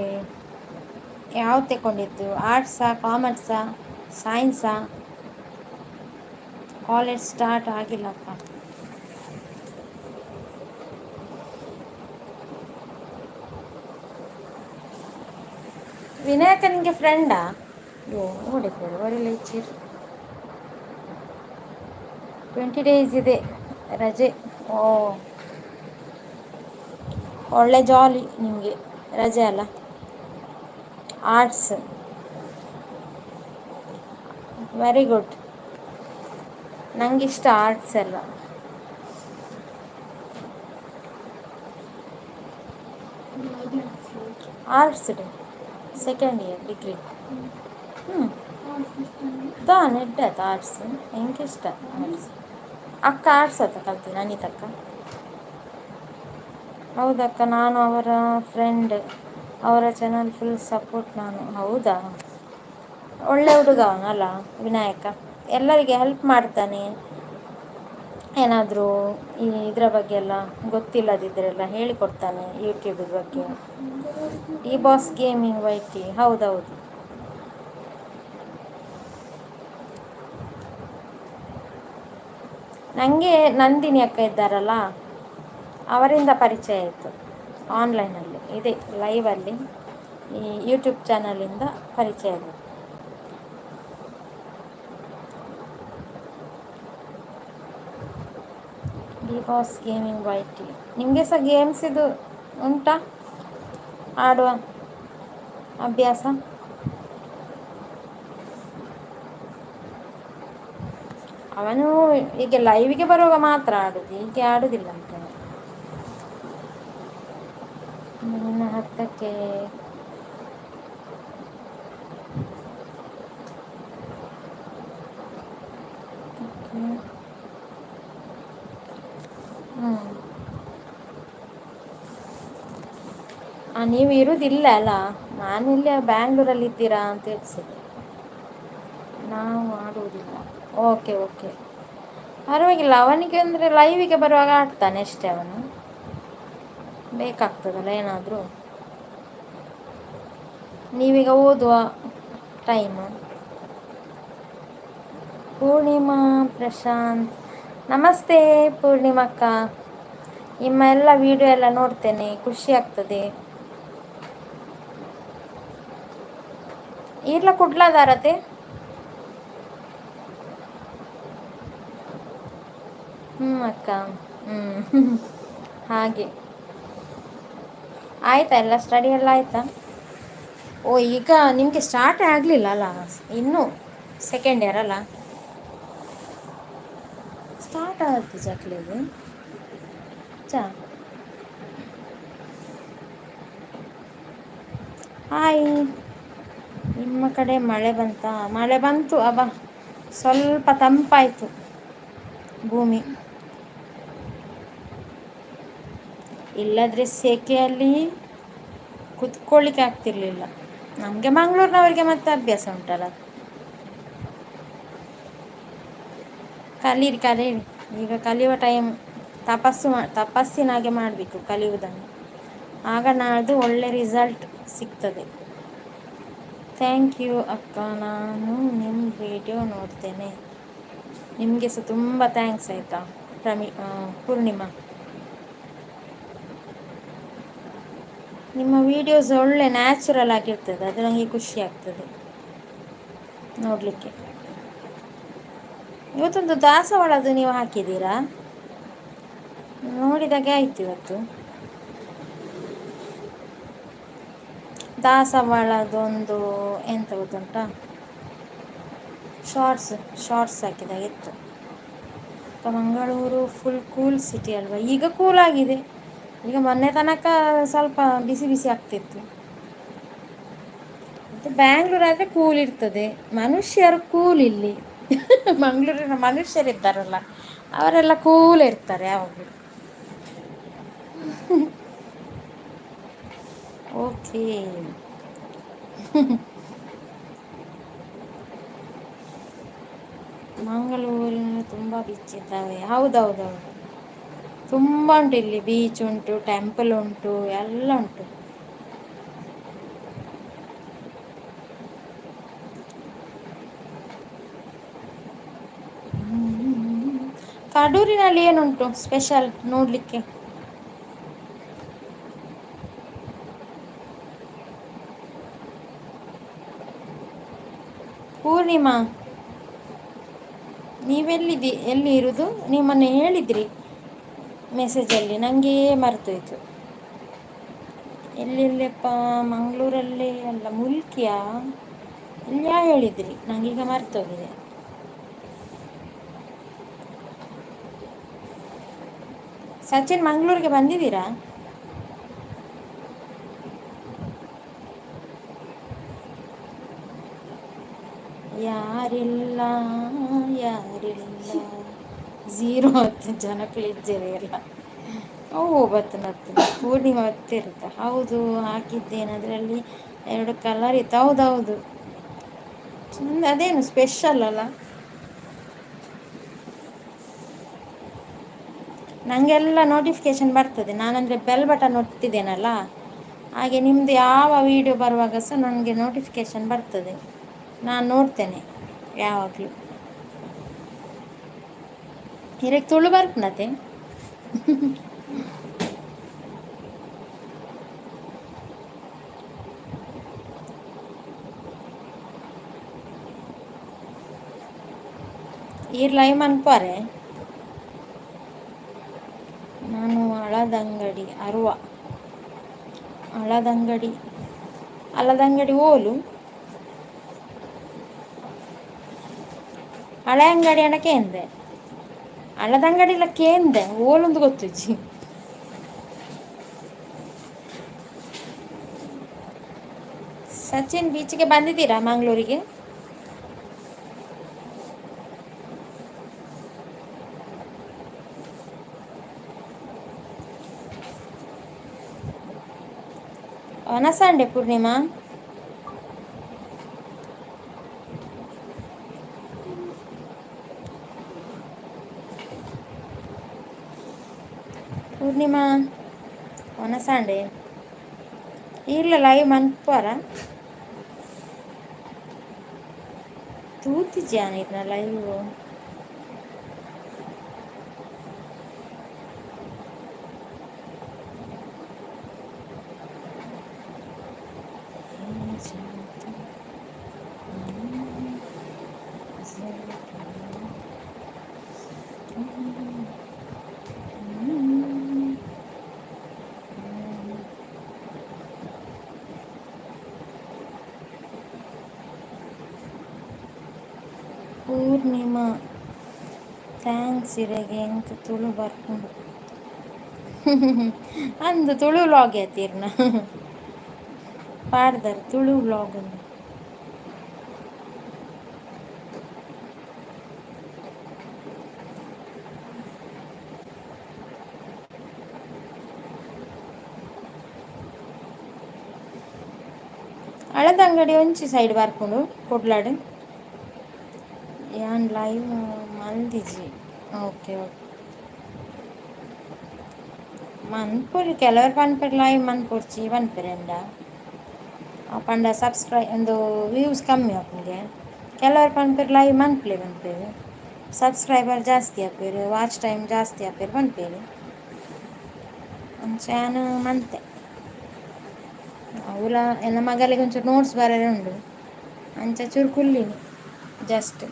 ಯಾವ್ದು ತಗೊಂಡಿದ್ದು? ಆರ್ಟ್ಸಾ, ಕಾಮರ್ಸಾ, ಸೈನ್ಸಾ? ಕಾಲೇಜ್ ಸ್ಟಾರ್ಟ್ ಆಗಿಲ್ಲಪ್ಪ. ವಿನಾಯಕ ನಿಮಗೆ ಫ್ರೆಂಡಾ? ಅಯ್ಯೋ, ನೋಡಿ ಬರಲ್ಲ. 20 ಡೇಸ್ ಇದೆ ರಜೆ. ಓ, ಒಳ್ಳೆ ಜಾಲಿ ನಿಮಗೆ ರಜೆ ಅಲ್ಲ. Arts, very good. ನಂಗಿಷ್ಟ ಆರ್ಟ್ಸ್ ಎಲ್ಲ. Arts day second year degree. ಹ್ಞೂ, ದಾನ್ ಎಡ್ಡೆ ಆಯ್ತು ಆರ್ಟ್ಸ್. ಎಂಕ್ ಇಷ್ಟ ಆರ್ಟ್ಸ್. ಅಕ್ಕ ಆರ್ಟ್ಸ್ ಆತ ಕಲ್ತೀನಿ, ಅನಿತಕ್ಕ. ಹೌದಕ್ಕ, ನಾನು ಅವರ ಫ್ರೆಂಡ್, ಅವರ ಚಾನಲ್ ಫುಲ್ ಸಪೋರ್ಟ್ ನಾನು. ಹೌದಾ? ಒಳ್ಳೆ ಹುಡುಗ ಅವನಲ್ಲ ವಿನಾಯಕ. ಎಲ್ಲರಿಗೆ ಹೆಲ್ಪ್ ಮಾಡ್ತಾನೆ. ಏನಾದರೂ ಈ ಇದರ ಬಗ್ಗೆ ಎಲ್ಲ ಗೊತ್ತಿಲ್ಲದಿದ್ದರೆಲ್ಲ ಹೇಳಿಕೊಡ್ತಾನೆ, ಯೂಟ್ಯೂಬ್ ಬಗ್ಗೆ. ಡಿ ಬಾಸ್ ಗೇಮಿಂಗ್ ವೈಟಿ, ಹೌದೌದು. ನನಗೆ ನಂದಿನಿ ಅಕ್ಕ ಇದ್ದಾರಲ್ಲ, ಅವರಿಂದ ಪರಿಚಯ ಆಯಿತು. ಆನ್ಲೈನಲ್ಲಿ, ಇದೆ ಲೈವಲ್ಲಿ, ಈ ಯೂಟ್ಯೂಬ್ ಚಾನಲಿಂದ ಪರಿಚಯ ಆಯಿತು. ಡಿ ಬಾಸ್ ಗೇಮಿಂಗ್ ವೈಟಿ, ನಿಮಗೆ ಸಹ ಗೇಮ್ಸ್ ಇದು ಉಂಟಾ, ಆಡುವ ಅಭ್ಯಾಸ? ಅವನು ಈಗ ಲೈವಿಗೆ ಬರುವಾಗ ಮಾತ್ರ ಆಡುದು, ಹೀಗೆ ಆಡುದಿಲ್ಲ ಅಂತ. ಇನ್ನು 10ಕ್ಕೆ. ಹ್ಞೂ, ನೀವು ಇರುವುದಿಲ್ಲ ಅಲ್ಲ, ನಾನಿಲ್ಲಿ ಬ್ಯಾಂಗ್ಳೂರಲ್ಲಿ ಇದ್ದೀರಾ ಅಂತ ಯೋಚಿಸಿದೆ. ನಾವು ಆಡುವುದಿಲ್ಲ. ಓಕೆ ಓಕೆ, ಪರವಾಗಿಲ್ಲ. ಅವನಿಗೆ ಅಂದರೆ ಲೈವಿಗೆ ಬರುವಾಗ ಆಡ್ತಾನೆ ಅಷ್ಟೇ ಅವನು. ಬೇಕಾಗ್ತದಲ್ಲ ಏನಾದರೂ. ನೀವೀಗ ಓದುವ ಟೈಮು. ಪೂರ್ಣಿಮಾ ಪ್ರಶಾಂತ್, ನಮಸ್ತೆ ಪೂರ್ಣಿಮಕ್ಕ. ನಿಮ್ಮ ಎಲ್ಲ ವಿಡಿಯೋ ಎಲ್ಲ ನೋಡ್ತೇನೆ, ಖುಷಿ ಆಗ್ತದೆ. ಈರ್ಲ ಕುಡ್ಲದಾರತೆ? ಹ್ಞೂ ಅಕ್ಕ, ಹ್ಞೂ, ಹಾಗೆ. ಆಯಿತಾ, ಎಲ್ಲ ಸ್ಟಡಿ ಎಲ್ಲ ಆಯಿತಾ? ಓ, ಈಗ ನಿಮಗೆ ಸ್ಟಾರ್ಟ್ ಆಗಲಿಲ್ಲ ಅಲ್ಲ ಇನ್ನೂ? ಸೆಕೆಂಡ್ ಇಯರ್ ಅಲ್ಲ, ಸ್ಟಾರ್ಟ್ ಆಗುತ್ತೆ ಚಕ್ಲಿದು ಚಾ. ಹಾಯ್, ನಿಮ್ಮ ಕಡೆ ಮಳೆ ಬಂತಾ? ಮಳೆ ಬಂತು ಅಬ್ಬ, ಸ್ವಲ್ಪ ತಂಪಾಯಿತು ಭೂಮಿ. ಇಲ್ಲದ್ರೆ ಸೆಕೆಯಲ್ಲಿ ಕುತ್ಕೊಳ್ಳಿಕ್ಕೆ ಆಗ್ತಿರ್ಲಿಲ್ಲ ನಮಗೆ. ಮಂಗಳೂರಿನವರಿಗೆ ಮತ್ತೆ ಅಭ್ಯಾಸ ಉಂಟಲ್ಲ. ಕಲೀರಿ ಕಲೀರಿ, ಈಗ ಕಲಿಯುವ ಟೈಮ್. ತಪಸ್ಸು ತಪಸ್ಸಿನಾಗೆ ಮಾಡಬೇಕು ಕಲಿಯುವುದನ್ನು, ಆಗ ನಾಳ್ದು ಒಳ್ಳೆ ರಿಸಲ್ಟ್ ಸಿಗ್ತದೆ. Thank you ಅಕ್ಕ, ನಾನು ನಿಮ್ಮ ವಿಡಿಯೋ ನೋಡ್ತೇನೆ. ನಿಮಗೆ ಸಹ ತುಂಬ thanks ಆಯಿತಾ ಪೂರ್ಣಿಮಾ. ನಿಮ್ಮ ವಿಡಿಯೋಸ್ ಒಳ್ಳೆ ನ್ಯಾಚುರಲ್ ಆಗಿರ್ತದೆ, ಅದು ನನಗೆ ಖುಷಿ ಆಗ್ತದೆ ನೋಡಲಿಕ್ಕೆ. ಇವತ್ತೊಂದು ದಾಸವಾಳದ್ದು ನೀವು ಹಾಕಿದ್ದೀರಾ, ನೋಡಿದಾಗೆ ಆಯಿತು ಇವತ್ತು. ದಾಸವಾಳದೊಂದು ಎಂತ ಗೊತ್ತುಂಟಾ, ಶಾರ್ಟ್ಸ್ ಶಾರ್ಟ್ಸ್ ಹಾಕಿದಾಗಿತ್ತು. ಮಂಗಳೂರು ಫುಲ್ ಕೂಲ್ ಸಿಟಿ ಅಲ್ವಾ, ಈಗ ಕೂಲ್ ಆಗಿದೆ. ಈಗ ಮೊನ್ನೆ ತನಕ ಸ್ವಲ್ಪ ಬಿಸಿ ಬಿಸಿ ಆಗ್ತಿತ್ತು. ಮತ್ತು ಬ್ಯಾಂಗ್ಳೂರ್ ಆದರೆ ಕೂಲ್ ಇರ್ತದೆ, ಮನುಷ್ಯರು ಕೂಲ್ ಇಲ್ಲಿ. ಮಂಗಳೂರಿನ ಮನುಷ್ಯರಿದ್ದಾರಲ್ಲ ಅವರೆಲ್ಲ ಕೂಲ್ ಇರ್ತಾರೆ ಯಾವಾಗಲೂ. ಓಕೆ, ಮಂಗಳೂರಿನಲ್ಲಿ ತುಂಬ ಬೀಚ್ ಇದ್ದಾವೆ. ಹೌದೌದೌದು, ತುಂಬ ಉಂಟು ಇಲ್ಲಿ. ಬೀಚ್ ಉಂಟು, ಟೆಂಪಲ್ ಉಂಟು, ಎಲ್ಲ ಉಂಟು. ಕಡೂರಿನಲ್ಲಿ ಏನುಂಟು ಸ್ಪೆಷಲ್ ನೋಡಲಿಕ್ಕೆ? ಪೂರ್ಣಿಮಾ, ನೀವೆಲ್ಲಿದ್ದಿ, ಎಲ್ಲಿ ಇರುವುದು? ನೀವು ಮೊನ್ನೆ ಹೇಳಿದ್ರಿ ಮೆಸೇಜಲ್ಲಿ, ನನಗೆ ಮರೆತೋಯ್ತು. ಎಲ್ಲೆಲ್ಲಿಯಪ್ಪ? ಮಂಗಳೂರಲ್ಲಿ ಅಲ್ಲ, ಮುಲ್ಕಿಯಾ, ಎಲ್ಲಿಯಾ ಹೇಳಿದ್ರಿ, ನನಗೀಗ ಮರ್ತೋಗಿದೆ. ಸಚಿನ್, ಮಂಗಳೂರಿಗೆ ಬಂದಿದ್ದೀರಾ? ಯಾರಿಲ್ಲ ಯಾರಿಲ್ಲ, ಝೀರೋ ಹತ್ತು ಜನಕ್ಕಳಿಜ್ಜೆರೆ ಎಲ್ಲ. ಓ ಬತ್ತನತ್ತು ಪೂರ್ಣಿಮಾ ಬತ್ತಿರುತ್ತೆ. ಹೌದು, ಹಾಕಿದ್ದೇನೆ, ಅದರಲ್ಲಿ ಎರಡು ಕಲರ್ ಇತ್ತು. ಹೌದೌದು, ಚಂದ. ಅದೇನು ಸ್ಪೆಷಲ್ ಅಲ್ಲ. ನನಗೆಲ್ಲ ನೋಟಿಫಿಕೇಶನ್ ಬರ್ತದೆ, ನಾನಂದರೆ ಬೆಲ್ ಬಟನ್ ಒತ್ತಿದ್ದೇನಲ್ಲ, ಹಾಗೆ ನಿಮ್ಮದು ಯಾವ ವೀಡಿಯೋ ಬರುವಾಗ ಸಹ ನನಗೆ ನೋಟಿಫಿಕೇಶನ್ ಬರ್ತದೆ, ನಾನು ನೋಡ್ತೇನೆ ಯಾವಾಗಲೂ. ಹಿರಕ್ ತುಳು ಬರ್ಪುನತೆ. ಈರ್ ಲೈವ್ ಮನ್ಪಾರೆ. ನಾನು ಅಳದಂಗಡಿ ಅರುವ, ಅಳದಂಗಡಿ ಅಲದಂಗಡಿ ಓಲು ಹಳೆ ಅಂಗಡಿ ಅಣ್ಣ ಕೇಂದೆ, ಅಳದಂಗಡಿಲ ಕೇಂದೆ, ಓಲೊಂದು ಗೊತ್ತುಜ್ಜಿ. ಸಚಿನ್, ಬೀಚ್ಗೆ ಬಂದಿದ್ದೀರಾ ಮಂಗಳೂರಿಗೆ? ವನಸಾಂಡೆ ಪೂರ್ಣಿಮಾ? ಪೂರ್ಣಿಮಾ ವನಸಾಂಡೆ ಇಲ್ಲ ಲೈವ್ ಮನ್ಪಾರ ತೂತಿಜ್ಯಾನ ಇದ್ನ ಲೈವ್. ಪೂರ್ಣಿಮಾ thanks ಇರೆಗೆ, ಎಂಕ್ ತುಳು ಬರ್ಪುಂಡು. ಅಂದು ತುಳು ವ್ಲಾಗ್ ಆತೀರ್ನ ಪಾಡ್ದಾರೆ ತುಳು ವ್ಲಾಗ್. ಅಳದಂಗಡಿ ಒಂಚಿ ಸೈಡ್ ಬರ್ಪುಂಡು ಕೊಡ್ಲಾಡು. ಯಾನ್ ಲೈವ್ ಮಂದಿಜಿ. Okay okay. ಮನ್ಪೊಲಿ ಕೆಲವರು ಪನ್ಪೆರ್ ಲೈವ್ ಮನ್ಪೊಡ್ಚಿ ಪನ್ಪೆರೆಂಡ ಪಂಡ ಸಬ್ಸ್ಕ್ರೈ ಒಂದು ವ್ಯೂಸ್ ಕಮ್ಮಿ ಆಪುಂಗೆ. ಕೆಲವರು ಪನ್ಪೆರ್ ಲೈವ್ ಮನ್ಪುಲೆ ಪನ್ಪೆರ್, ಸಬ್ಸ್ಕ್ರೈಬರ್ ಜಾಸ್ತಿ ಆಪೆರ್, ವಾಚ್ ಟೈಮ್ ಜಾಸ್ತಿ ಆಪೆರ್ ಪನ್ಪೆರ್. ಅಂಚ ಯಾನ್ ಮಂತೆ. ಅವುಲ ಎನ್ನ ಮಗಲಿಗೆ ಒಂಚೂರು ನೋಟ್ಸ್ ಬರೆರೆ ಉಂಡು, ಅಂಚ ಚೂರು ಕುಲ್ಲಿನಿ ಜಸ್ಟ್.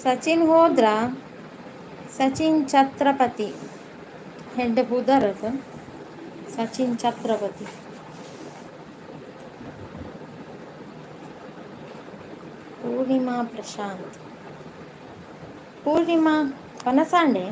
ಸಚಿನ್ ಹೋದ್ರ? ಸಚಿನ್ ಛತ್ರಪತಿ ಹೆಡ್ ಪುದರದು ಸಚಿನ್ ಛತ್ರಪತಿ. ಪೂರ್ಣಿಮಾ ಪ್ರಶಾಂತ್, ಪೂರ್ಣಿಮಾ ಪನಸಾಂಡೆ.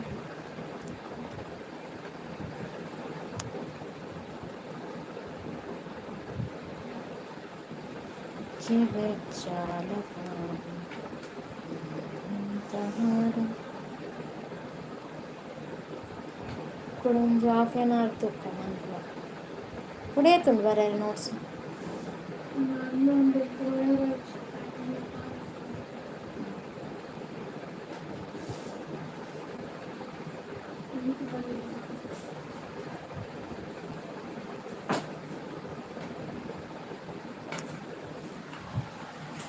ಕುಡೊಂಜಿ ಹಾಫ್ ಆನ್ ಅವರ್ ತೂಕ ಮನ್ಪುವ. ಕುಡೇತುಂಡು ಬರೆರೆ ನೋಟ್ಸ್. ನಾನು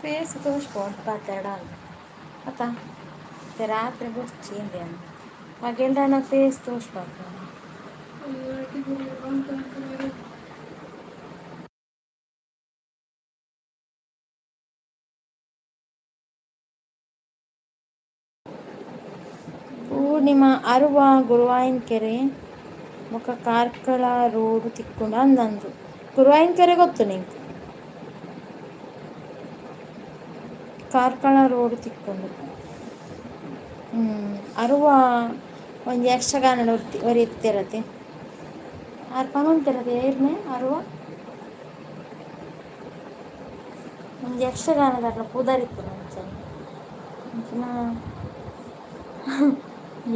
ಫೇಸ್ ತೋಜ್ಪೋಂಡು ಪಾತೆರಡ ಅತ್ತ ಮತ್ತೆ ರಾತ್ರಿ ಬೊರ್ಚಿ ಇಂದೆ ಪಗೆಲ್ಡಾಂಡ ಫೇಸ್ ತೋಜ್ಪಾಪ. ಪೂರ್ಣಿಮಾ ಅರುವ ಗುರುವಾಯನಕೆರೆ ಬೊಕ ಕಾರ್ಕಳ ರೋಡ್ ತಿಕ್ಕುಂಡು ಅಂದಂದು. ಗುರುವಾಯನಕೆರೆ ಗೊತ್ತು ನಿಂಕ್? ಕಾರ್ಕಳ ರೋಡ್ ತಿಕ್ಕುಂಡು. ಅರುವ ಒಂಜಿ ಯಕ್ಷಗಾನ ಒರ್ತಿ ಒರಿ ಇತ್ತೆರತೆ ಆರ್ ಪನೊಂತೆರತೆ ಏರ್ನೆ ಅರುವ ಒಂಜಿ ಯಕ್ಷಗಾನದಕ್ಲ ಪುದರಿತ್ತಿನ ಅಂಚನೆ ಅಂಚಿನ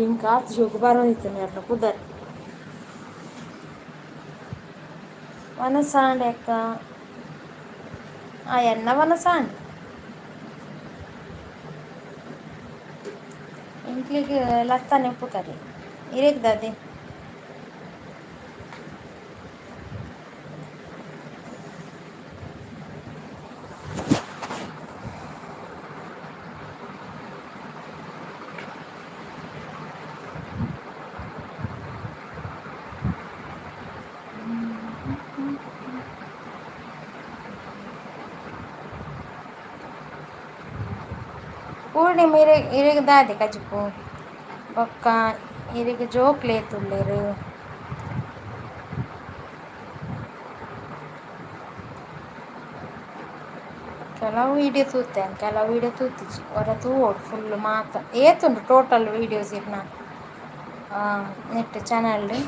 ಎಂಕ್ ಆತ್ ಶೋಕು ಬರೊಂದಿತ್ತುಂಡು ಅರ್ನ ಪುದರ್. ವನಸಾಂಡೆ ಅಕ್ಕ. ಆ ಎನ್ನ ವನಸಾಂಡ್. ಎಂಕ್ಲೆಗ್ ಲತ್ತನೆ ಉಪ್ಪುಕರಿ ಇರೆಗ್ ದಾದೆ? ಪೂರ್ಣಿಮಾ ಇರೆ ಇರೆಗ್ ದಾದೆ ಕಜಿಪು? ಬೊಕ್ಕ ಇರೆಗ್ ಜೋಕ್ಲು ಏತುಲ್ಲೆರ್? ಕೆಲವು ವೀಡಿಯೋ ತೂತೆ, ಕೆಲವು ವೀಡಿಯೋ ತೂತಿಜಿ. ಒರ ತೂವೊಡು ಫುಲ್ ಮಾತ ಏತುಂಡು ಟೋಟಲ್ ವೀಡಿಯೋಸ್ ಇರ್ನ ನೆಟ್ ಚಾನಲ್ಡ್?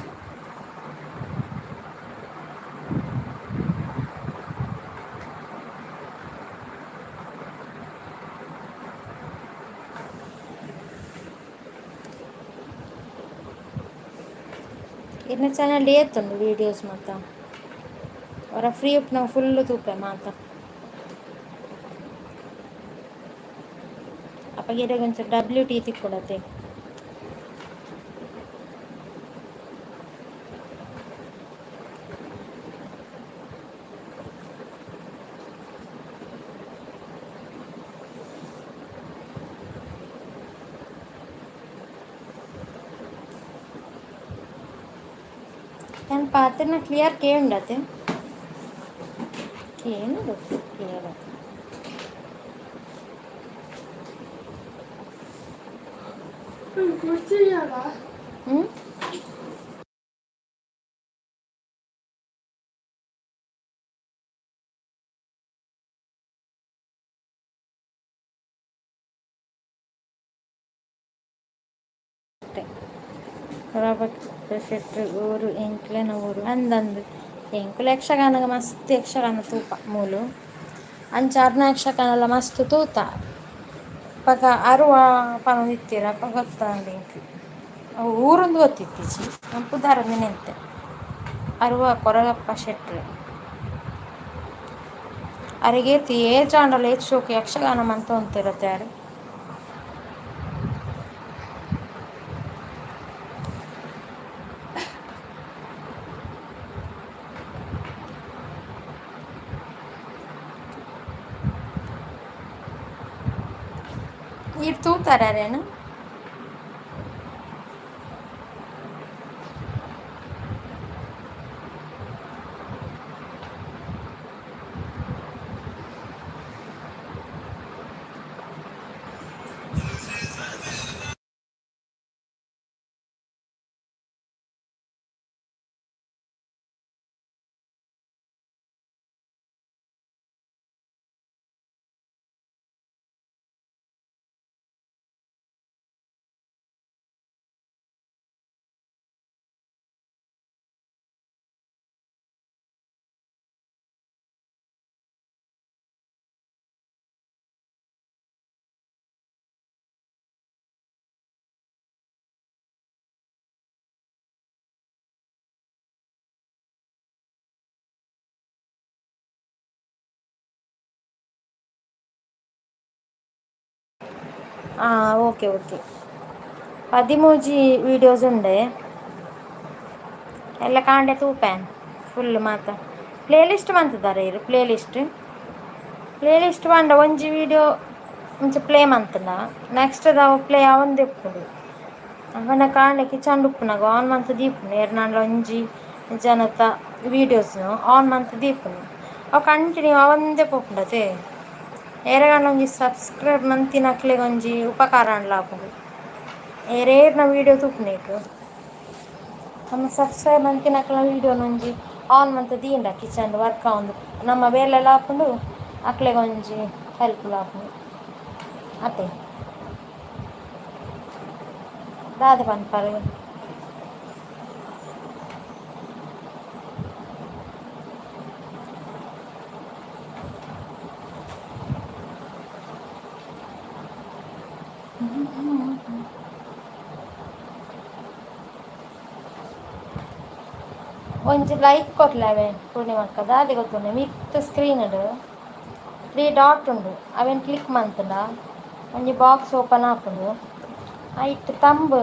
ಇರ್ನ ಚಾನಲ್ ಏತುಂಡು ವೀಡಿಯೋಸ್ ಮಾತ? ಒರ ಫ್ರೀ ಉಪ್ಪುನಗ ಫುಲ್ ತೂಪೆ ಮಾತ. ಅಪಗ ಇರೆಗ್ ಒಂಚೂರು ಡಬ್ಲ್ಯೂ ಟಿ ತಿಕ್ಕುಂಡತೆ. ಯಾನ್ ಪಾತೆರ್ನ ಕ್ಲಿಯರ್ ಕೇಂಡತೆ? ಕೇನುಂಡು ಕ್ಲಿಯರ್. ಹ್ಞೂ. ಶೆಟ್ರು ಊರು ಎಂಕ್ಲೆನ ಊರು ಅಂದಂದು. ಎಂಕುಲು ಯಕ್ಷಗಾನಗ ಮಸ್ತ್ ಯಕ್ಷಗಾನ ತೂಪ ಮೂಲು. ಅಂಚ ಅರ್ನ ಯಕ್ಷಗಾನಲ ಮಸ್ತ್ ತೂತ. ಅಪಗ ಅರುವ ಪನೊಂದಿತ್ತೆರ್ ಅಪ ಗೊತ್ತಾಂಡ್ ಎಂಕ್. ಅವು ಊರೊಂದು ಗೊತ್ತಿತ್ತಿಜಿ, ಪುದರೊಂದು ನೆಂತೆ ಅರುವ ಕೊರಗಪ್ಪ ಶೆಟ್ರು. ಅರೆಗೇತ್ ಏಜ್ ಆಂಡಲ ಏತ್ ಶೋಕು ಯಕ್ಷಗಾನ ಮಂತೊಂತೆರತೆ ಆರ್. ಈರ್ ತೂತಾರ ಅರೆನ್? ಹಾಂ, ಓಕೆ ಓಕೆ. 13 ವೀಡಿಯೋಸ್ ಉಂಡೆ. ಎಲ್ಲ ಕಾಂಡೆ ತೂಪೇನ್ ಫುಲ್ ಮಾತ. ಪ್ಲೇ ಲಿಸ್ಟ್ ಮಂತುದಾರೆ ಇರು ಪ್ಲೇ ಲಿಸ್ಟ್. ಪ್ಲೇ ಲಿಸ್ಟ್ ಪಂಡ ಒಂಜಿ ವೀಡಿಯೋ ಇಂಚ ಪ್ಲೇ ಮಂತುಂಡ ನೆಕ್ಸ್ಟ್ ಅವು ಪ್ಲೇ ಆವೊಂದು ಇಪ್ಪುಂಡು. ಅವನ ಕಾಂಡೆ ಕಿಚನ್ ಉಪ್ಪುನಗ ಆನ್ ಮಂತ್ ದೀಪುಂಡು ಏರ್ನಾಂಡ ಒಂಜಿ ಜನತ ವೀಡಿಯೋಸ್ ಆನ್ ಮಂತ್ ದೀಪುಂಡು. ಅವು ಕಂಟಿನ್ಯೂ ಆವಂದೇ ಪೋಪುಂಡತೆ. ಏರೆಗಾಂಡ ಒಂಜಿ ಸಬ್ಸ್ಕ್ರೈಬ್ ಮಂತಿನಕ್ಲೆಗ್ ಒಂಜಿ ಉಪಕಾರ ಆಂಡಲ ಆಪುಂಡು. ಏರೇರ್ನ ವೀಡಿಯೋ ತೂಪುನೇಕ್ ನಮ್ಮ ಸಬ್ಸ್ಕ್ರೈಬ್ ಮಂತಿನಕ್ಲೆನ ವೀಡಿಯೋನ ಒಂಜಿ ಆನ್ ಮಂತ್ ದೀಂಡ ಕಿಚನ್ ವರ್ಕ್ ಆವೊಂದು ನಮ್ಮ ಬೇಲೆಲ ಆಪುಂಡು, ಅಕ್ಲೆಗ್ ಒಂಜಿ ಹೆಲ್ಪ್ಲ ಆಪುಂಡು ಅತೆ. ದಾದ ಪನ್ಪರ್? ಒಂಜಿ ಲೈಕ್ ಕೊರ್ಲೆ ಪೂರ್ಣಿಮಕ್ಕ. ದಾದೆ ಗೊತ್ತುಂಡೆ, ಮಿತ್ತ್ ಸ್ಕ್ರೀನ್ಡ್ ತ್ರೀ ಡಾಟ್ ಉಂಡು, ಅವೆನ್ ಕ್ಲಿಕ್ ಮಂತ್ಂಡ ಒಂಜಿ ಬಾಕ್ಸ್ ಓಪನ್ ಆಪುಂಡು. ಐಟ್ ತಂಬ್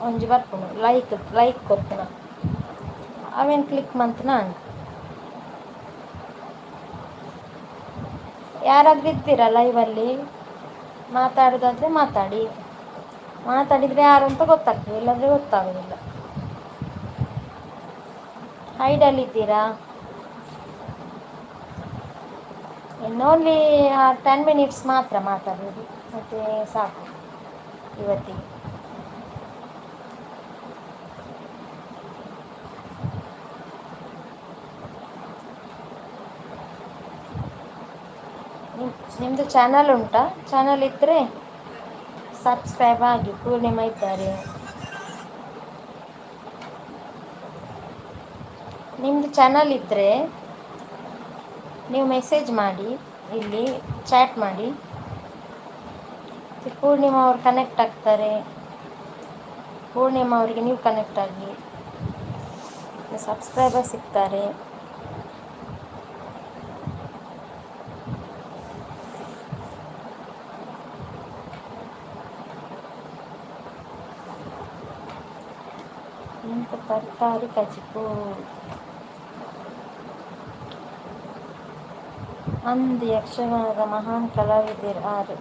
ಒಂಜಿ ಬರ್ಪುಂಡು, ಲೈಕ್ ಲೈಕ್ ಕೊರ್ಪುನ. ಅವೆನ್ ಕ್ಲಿಕ್ ಮಂತ್ನ. ಯಾರಾದ್ರೂ ಇದ್ದೀರಾ ಲೈವಲ್ಲಿ? ಮಾತಾಡೋದಾದ್ರೆ ಮಾತಾಡಿ. ಮಾತಾಡಿದರೆ ಯಾರು ಅಂತ ಗೊತ್ತಾಗ್ತದೆ, ಇಲ್ಲಾಂದರೆ ಗೊತ್ತಾಗೋದಿಲ್ಲ. ಹೈಡಲ್ಲಿದ್ದೀರಾ? ಇನ್ನು ಓನ್ಲಿ 10 ಮಿನಿಟ್ಸ್ ಮಾತ್ರ ಮಾತಾಡೋದು, ಮತ್ತು ಸಾಕು ಇವತ್ತಿಗೆ. ನಿಮ್ಮದು ಚಾನಲ್ ಉಂಟಾ? ಚಾನಲ್ ಇದ್ದರೆ ಸಬ್ಸ್ಕ್ರೈಬ್ ಆಗಿ. ಪೂರ್ಣಿಮಾ ಇದ್ದಾರೆ. ನಿಮ್ಮದು ಚಾನಲ್ ಇದ್ದರೆ ನೀವು ಮೆಸೇಜ್ ಮಾಡಿ, ಇಲ್ಲಿ ಚಾಟ್ ಮಾಡಿ. ಪೂರ್ಣಿಮಾ ಅವರು ಕನೆಕ್ಟ್ ಆಗ್ತಾರೆ. ಪೂರ್ಣಿಮಾ ಅವರಿಗೆ ನೀವು ಕನೆಕ್ಟ್ ಆಗಿ ಸಬ್ಸ್ಕ್ರೈಬರ್ ಸಿಗ್ತಾರೆ. ಎಂತ ತರಕಾರಿ ಕಜಿಪು ಅಂದ್, ಯಕ್ಷಗಾನದ ಮಹಾನ್ ಕಲಾವಿದೆರ್ ಆರ್.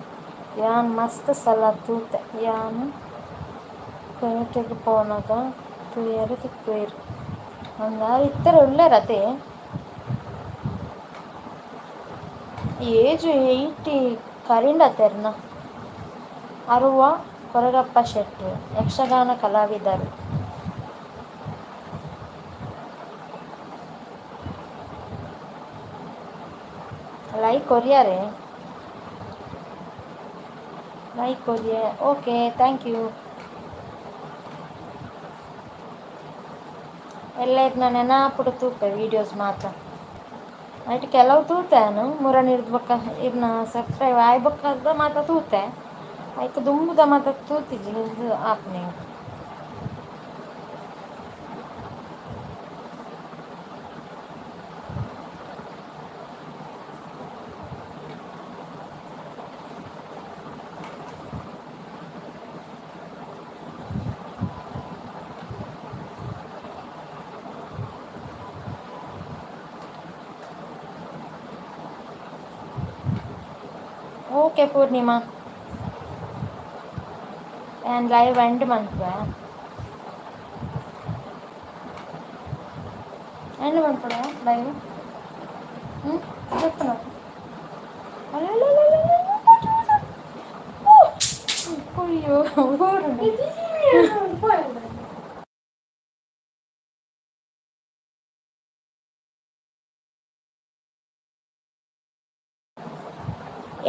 ಯಾನ್ ಮಸ್ತ್ ಸಲ ತೂತೆ. ಯಾನ್ ಪೇಟೆಗ್ ಪೋನಗ ತೂಯೆರೆ ತಿಕ್ಕುವೆರ್. ಅಂದ್, ಆರ್ ಇತ್ತೆಲ ಉಲ್ಲೆರ್ ಅತೆ. ಏಜ್ 80 ಕರಿಂಡತೆ ಅರ್ನ. ಅರುವ ಕೊರಗಪ್ಪ ಶೆಟ್ರು ಯಕ್ಷಗಾನ ಕಲಾವಿದರು. ಲೈಕ್ ಕೊರಿಯಾರೆ, ಲೈಕ್ ಕೊರಿಯೆ. Okay, thank you. ಎಲ್ಲ ನಾನು ನೆನಪುಡು ತೂಪೆ ವೀಡಿಯೋಸ್ ಮಾತ್ರ. ಐಟ್ ಕೆಲವು ತೂತೆ ನಾನು ಮುರ ಹಿಡ್ದು ಬೊಕ್ಕ ಇರ್ನ ಸಬ್ಸ್ಕ್ರೈಬ್ ಆಯ್ ಬೊಕ್ಕ ಮಾತ್ರ ತೂತೆ. ಐಕ್ ದುಂಬುದ ಮಾತ ತೂತಿಜಿ ಇದು ಆಪುನೆ. ಓಕೆ ಪೂರ್ಣಿಮಾ, ಯಾನ್ ಲೈವ್ ಎಂಡ್ ಮನ್ಪುವೆ. ಎಂಡ್ ಮನ್ಪೊಡ ಲೈವ್? ಹ್ಞೂ, చెప్పు. ಅಯ್ಯೋ.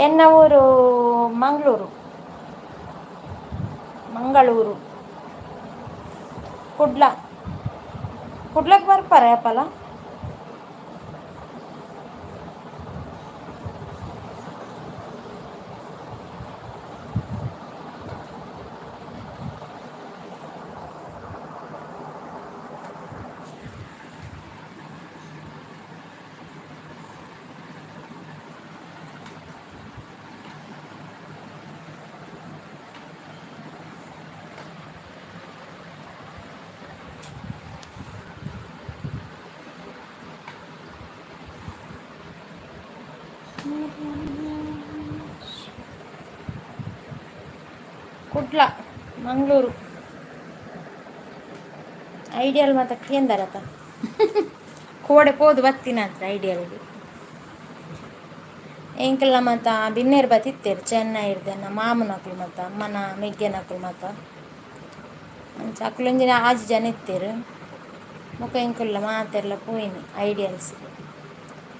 ಎನ್ನ ಊರು ಮಂಗಳೂರು, ಮಂಗಳೂರು, ಕುಡ್ಲ. ಕುಡ್ಲಕ್ಕೆ ಬರ್ಪಾರೆ ಅಪ್ಪಲ. ಕುಡ್ಲ, ಮಂಗಳೂರು. ಐಡಿಯಲ್ ಮಾತ ಕೇಂದರತ ಕೋಡೆ ಪೋದು ಬತ್ತಿನ ಹತ್ರ ಐಡಿಯಲ್ಗೆ. ಎಂಕಲ್ನ ಮಾತ ಬಿನ್ನೇರು ಬತ್ತಿತ್ತೇರು ಚೆನ್ನೈ ಇರ್ದೆನ ಮಾಮನಕ್ಲು ಮಾತ ಅಮ್ಮನ ಮೆಗ್ಗೆನಕ್ಲು ಮಾತ. ಅಂಚ ಅಕ್ಲೊಂಜಿನ ಆಜಿ ಜನ ಇತ್ತೇರು. ಮುಖ ಎಂಕುಲ್ಲ ಮಾತೆರ್ಲ ಪೋಯಿನಿ. ಐಡಿಯಲ್ಸ್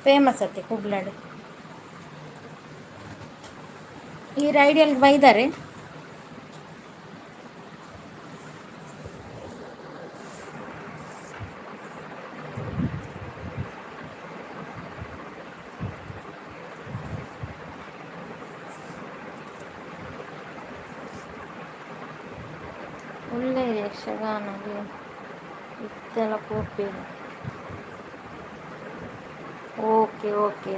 ಫೇಮಸ್ ಅತ್ತೆ ಕುಡ್ಲಡ್. ಈರ್ ಐಡಿಯಲ್ಗೆ ಬೈದಾರೆ. ಒಳ್ಳೆ ಯಕ್ಷಗಾನಗೆ ಇತ್ತೆಲ ಪೋಪೆರ್. Okay okay.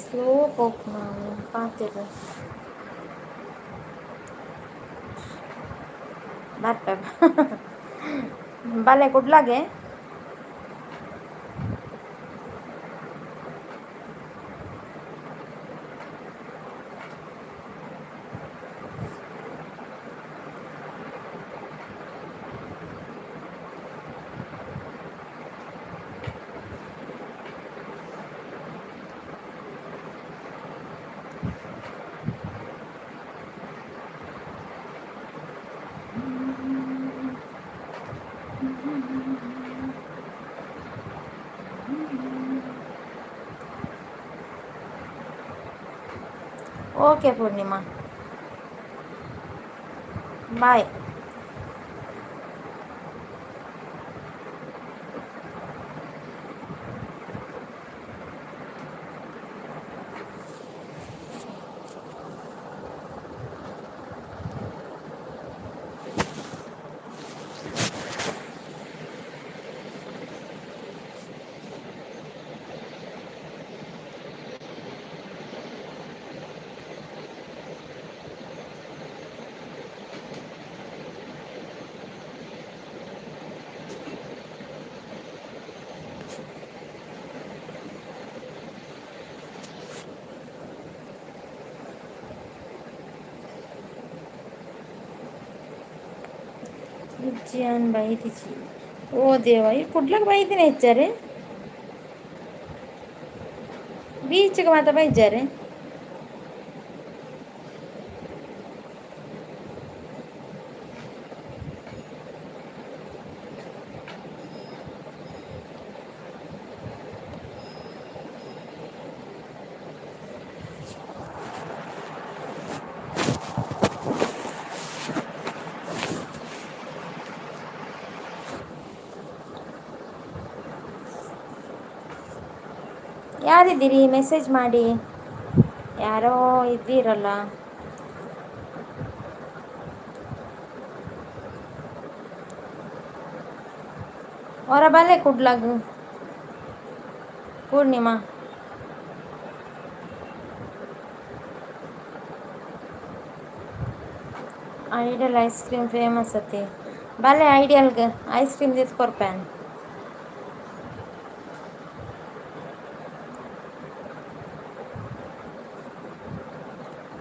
Slow ಪೋಪುನ ಪಾತೆರ. ಬರ್ಪೆ ಬಲೆ ಕುಡ್ಲಾಗೆ. ಓಕೆ ಪೂರ್ಣಿಮಾ, ಬಾಯ್. ಇಜ್ಜಿ ಬೈದಿಜಿ. ಓ ದೇವ, ಈ ಕುಡ್ಲಕ್ಕೆ ಬೈದಿನ ಹೆಚ್ಚಾರೆ? ಬೀಚ್ಗೆ ಮಾತ ಬೈಜಾರೆ. ಯಾರಿದ್ದೀರಿ? ಮೆಸೇಜ್ ಮಾಡಿ. ಯಾರೋ ಇದ್ದೀರಲ್ಲ. ಒರ ಬಲೆ ಕುಡ್ಲಗ್ Purnima. Ideal ice cream famous ಅತಿ. ಬಲೆ ಐಡಿಯಲ್ಗೆ ಐಸ್ ಕ್ರೀಮ್ ದಿತ್ ಕೊರ್ಪೇನ್.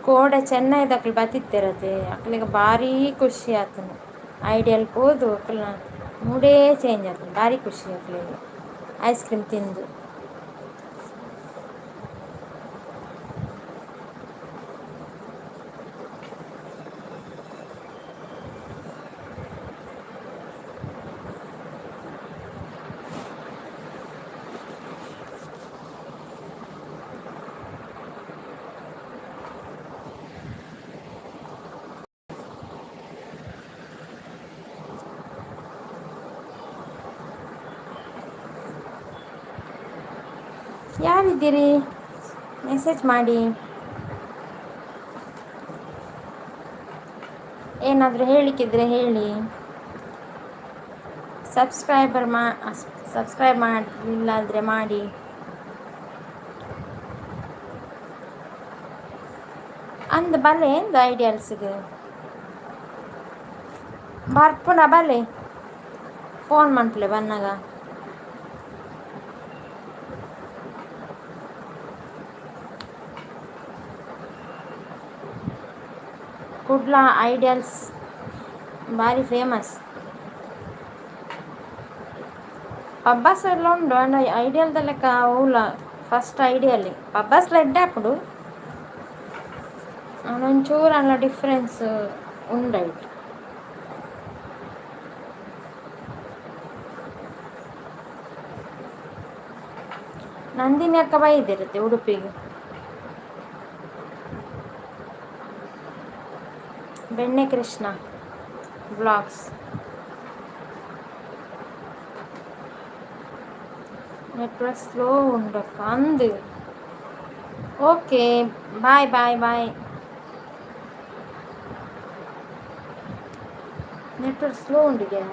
ಕೋಡೆ ಚೆನ್ನೈದಕ್ಲು ಬತ್ತಿತ್ತಿರತೆ, ಅಕ್ಲೆಗ್ ಭಾರೀ ಖುಷಿ ಆತುಂಡು. ಐಡಿಯಲ್ ಪೋದು ಅಕ್ಲ್ನ ಮೂಡೇ ಚೇಂಜ್ ಆತುಂಡು, ಭಾರಿ ಖುಷಿ ಅಕ್ಲೆಗ್ ಐಸ್ ಕ್ರೀಮ್ ತಿಂದು. ಯಾರಿದ್ದೀರಿ? ಮೆಸೇಜ್ ಮಾಡಿ, ಏನಾದರೂ ಹೇಳಲಿಕ್ಕಿದ್ರೆ ಹೇಳಿ. ಸಬ್ಸ್ಕ್ರೈಬರ್ ಮಾ ಸಬ್ಸ್ಕ್ರೈಬ್ ಮಾಡಲಿಲ್ಲ ಅಂದರೆ ಮಾಡಿ. ಅಂದ್ ಬಲೆ ಎಂದ ಐಡಿಯಲ್ಸ್ಗೆ ಬರ್ಪುನ ಬಲೆ, ಫೋನ್ ಮನ್ಪುಲೆ ಬನ್ನಗ. ಕುಡ್ಲ ಐಡಿಯಲ್ಸ್ ಭಾರಿ ಫೇಮಸ್. ಪಬ್ಬಾಸ್ ಎಲ್ಲ ಉಂಡು, ಆಂಡ ಐಡಿಯಲ್ದ ಲೆಕ್ಕ ಓಲ ಫಸ್ಟ್ ಐಡಿಯಲ್. ಪಬ್ಬಾಸ್ಲ ಎಡ್ಡೆ ಆಪುಂಡು, ಒಂಚೂರು ಅಲ್ಲ ಡಿಫ್ರೆನ್ಸ್ ಉಂಡು ಐಟ್. ನಂದಿನಿ ಅಕ್ಕ ಬೈದಿರುತ್ತೆ ಉಡುಪಿಗೆ. ಬೆಣ್ಣೆ ಕೃಷ್ಣ ಬ್ಲಾಗ್ಸ್. ನೆಟ್ವರ್ಕ್ ಸ್ಲೋ ಉಂಡಕ್ಕ ಅಂದು. Okay, bye bye bye. Network slow ಉಂಡಿಗೆ.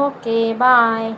Okay, bye.